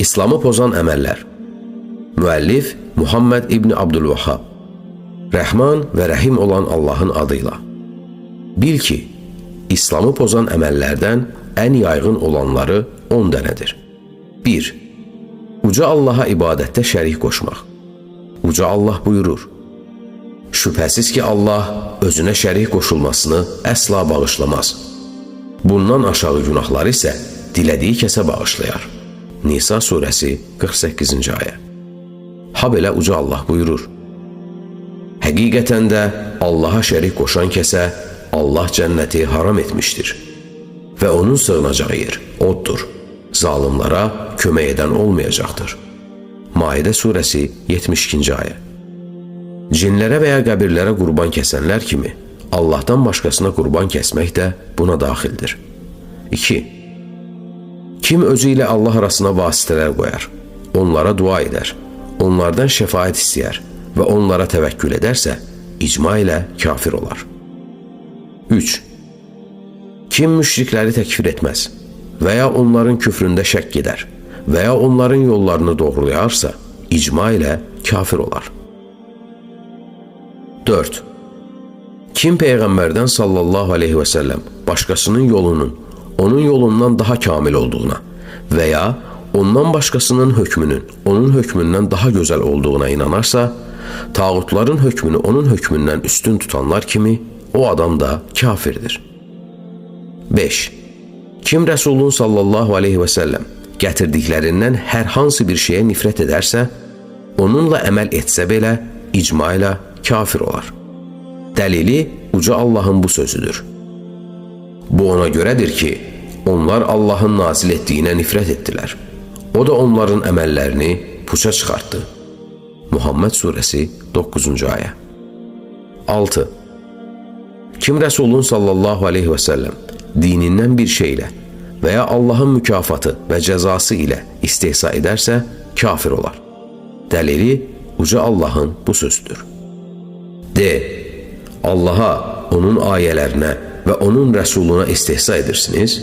İslamı pozan əməllər. Müəllif Muhammed İbni Abdülvahhab. Rəhman və Rəhim olan Allahın adıyla. Bil ki, İslamı pozan əməllərdən ən yayğın olanları 10 dənədir. 1. Uca Allaha ibadətdə şərik qoşmaq. Uca Allah buyurur: Şübhəsiz ki, Allah özünə şərik qoşulmasını əsla bağışlamaz. Bundan aşağı günahları isə dilədiyi kəsə bağışlayar. Nisa surəsi 48-ci ayə. Ha belə Uca Allah buyurur: Həqiqətən də Allaha şərik qoşan kəsə Allah cənnəti haram etmişdir və onun sığınacağı yer oddur. Zalimlara kömək edən olmayacaqdır. Maidə surəsi 72-ci ayə. Cinlərə və ya qəbirlərə qurban kəsənlər kimi Allahdan başqasına qurban kəsmək də buna daxildir. 2. Kim özü ilə Allah arasına vasitələr qoyar, onlara dua edər, onlardan şəfaət istəyər və onlara təvəkkül edərsə, icma ilə kafir olar. 3. Kim müşrikləri təkfir etməz və ya onların küfründə şəkk edər və ya onların yollarını doğrulayarsa, icma ilə kafir olar. 4. Kim Peyğəmbərdən sallallahu aleyhi və səlləm başqasının yolunun onun yolundan daha kamil olduğuna və ya ondan başqasının hökmünün onun hökmündən daha gözəl olduğuna inanarsa, tağutların hökmünü onun hökmündən üstün tutanlar kimi o adam da kafirdir. 5. Kim Rəsulun sallallahu aleyhi və səlləm gətirdiklərindən hər hansı bir şeyə nifrət edərsə, onunla əməl etsə belə icma ilə kafir olar. Dəlili Uca Allahın bu sözüdür. Bu ona görədir ki, onlar Allahın nazil etdiyinə nifrət etdilər. O da onların əməllərini puça çıxartdı. Muhammed surəsi 9-cu ayə. 6. Kim Rəsulun sallallahu aleyhi və səlləm dinindən bir şeylə və ya Allahın mükafatı və cəzası ilə istehza edərsə, kafir olar. Dəlili Uca Allahın bu sözüdür. D. Allaha, onun ayələrinə və onun rəsuluna istehza edirsiniz,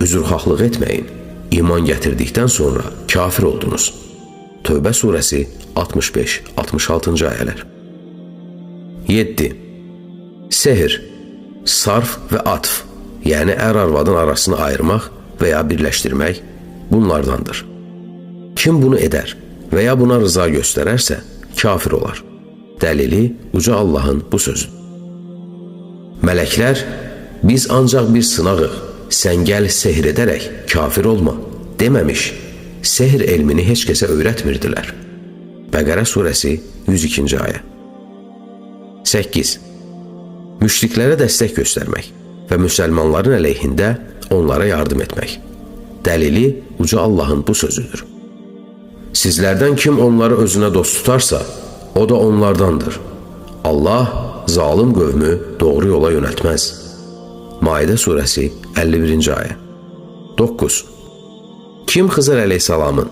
üzrxahlıq etməyin. İman gətirdikdən sonra kafir oldunuz. Tövbə surəsi 65-66-cı ayələr. 7. Sehr, sarf və atf, yəni ər arvadın arasını ayırmaq və ya birləşdirmək bunlardandır. Kim bunu edər və ya buna rıza göstərərsə, kafir olar. Dəlili Uca Allahın bu sözü. Mələklər, biz ancaq bir sınağıq, sən gəl sehr edərək kafir olma deməmiş, sehr elmini heç kəsə öyrətmirdilər. Bəqərə surəsi 102-ci ayə. 8. Müşriklərə dəstək göstərmək və müsəlmanların əleyhində onlara yardım etmək. Dəlili Uca Allahın bu sözüdür. Sizlərdən kim onları özünə dost tutarsa, o da onlardandır. Allah zalim qövmü doğru yola yönəltməz. Maidə surəsi 51-ci ayə. 9. Kim Xızır əleyhissalamın,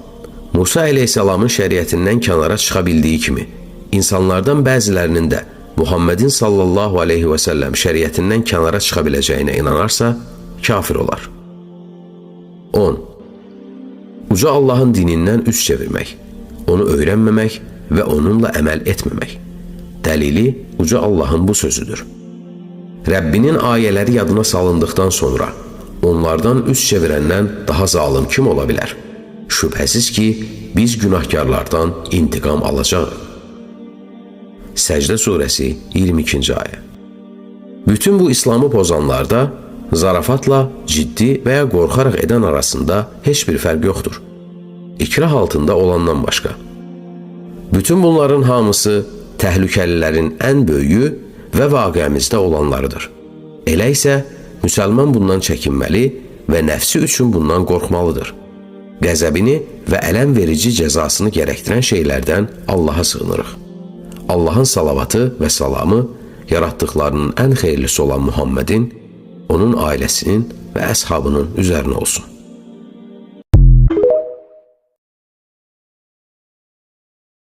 Musa əleyhissalamın şəriətindən kənara çıxa bildiyi kimi, insanlardan bəzilərinin də Muhammedin sallallahu aleyhi və səlləm şəriətindən kənara çıxa biləcəyinə inanarsa, kafir olar. 10. Uca Allahın dinindən üz çevirmək, onu öyrənməmək və onunla əməl etməmək. Dəlili Uca Allahın bu sözüdür. Rəbbinin ayələri yadına salındıqdan sonra onlardan üz çevirəndən daha zalım kim ola bilər? Şübhəsiz ki, biz günahkarlardan intiqam alacağıq. Səcdə surəsi 22-ci ayə. Bütün bu İslamı pozanlarda zarafatla, ciddi və ya qorxaraq edən arasında heç bir fərq yoxdur. İkrah altında olandan başqa. Bütün bunların hamısı təhlükəlilərin ən böyüyü və vaqiəmizdə olanlarıdır. Elə isə müsəlman bundan çəkinməli və nəfsi üçün bundan qorxmalıdır. Qəzəbini və ələm verici cəzasını gərəkdirən şeylərdən Allaha sığınırıq. Allahın salavatı və salamı yaratdıqlarının ən xeyirlisi olan Muhammedin, onun ailəsinin və əshabının üzərinə olsun.